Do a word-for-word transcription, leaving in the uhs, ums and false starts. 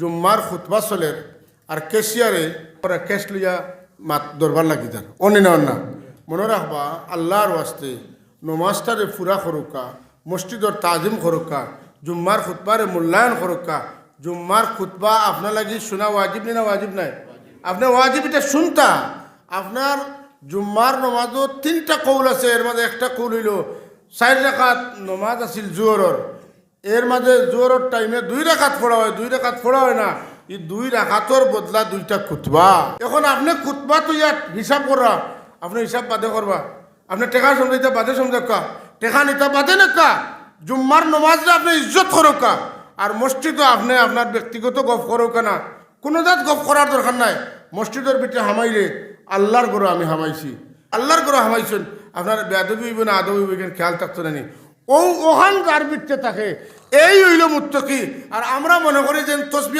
জুম্মার খুতবা চলের, আর ক্যাশিয়ারে ওরা ক্যাশ লইয়া মাত দরবার লাগি যার। অনে না, অন না? মনো রাখবা, আল্লাহর ওয়াস্তে নমাজটারে পুরা করউক্কা, মসজিদর তাজিম করউক্কা, জুম্মার খুতবারে মূল্যায়ন করউক্কা। জুম্মার খুতবা আপনার লাগি শুনা ওয়াজিব নি না ওয়াজিব নায়? আপনে ওয়াজিব ইটা শুনতা। আপনার জুম্মার নমাজও তিনটা কৌল আছে, এর মাঝে একটা কৌল অইলো চাইর রাকাত নমাজ আছিল জোহরর, এর মাঝে জোহরর টাইমে দুই রাকাত পড়া অয়, দুই রাকাত পড়া অয় না, ই দুই রাকাতর বদলা দুইটা খুতবা। এখন আপনে খুতবা তো ইয়াত হিসাব করা, আপনে হিসাব বাদে করবা। আপনে টেকা সমঝাইতা বাদে সমঝাউক্কা, টেকা নিতা বাদে নেউক্কা, জুম্মার নমাজরে আপনে ইজ্জত করউক্কা। আর মসজিদো আপনে আপনার ব্যক্তিগত গফ করউক্কা না, কুনু জাত গফ করার দরকার নাই। মসজিদর ভিতরে হামাইলে আল্লাহর ঘরো আমি হামাইছি, আল্লাহর ঘরো হামাইছইন, আপনার বেয়াদবি অইবো না আদব অইবো, ইখান খেয়াল থাকতো না নি। অউ অখান যার ভিতরে থাকে, এই অইলো মুত্তাকি। আর আমরা মনে করি যে তসবি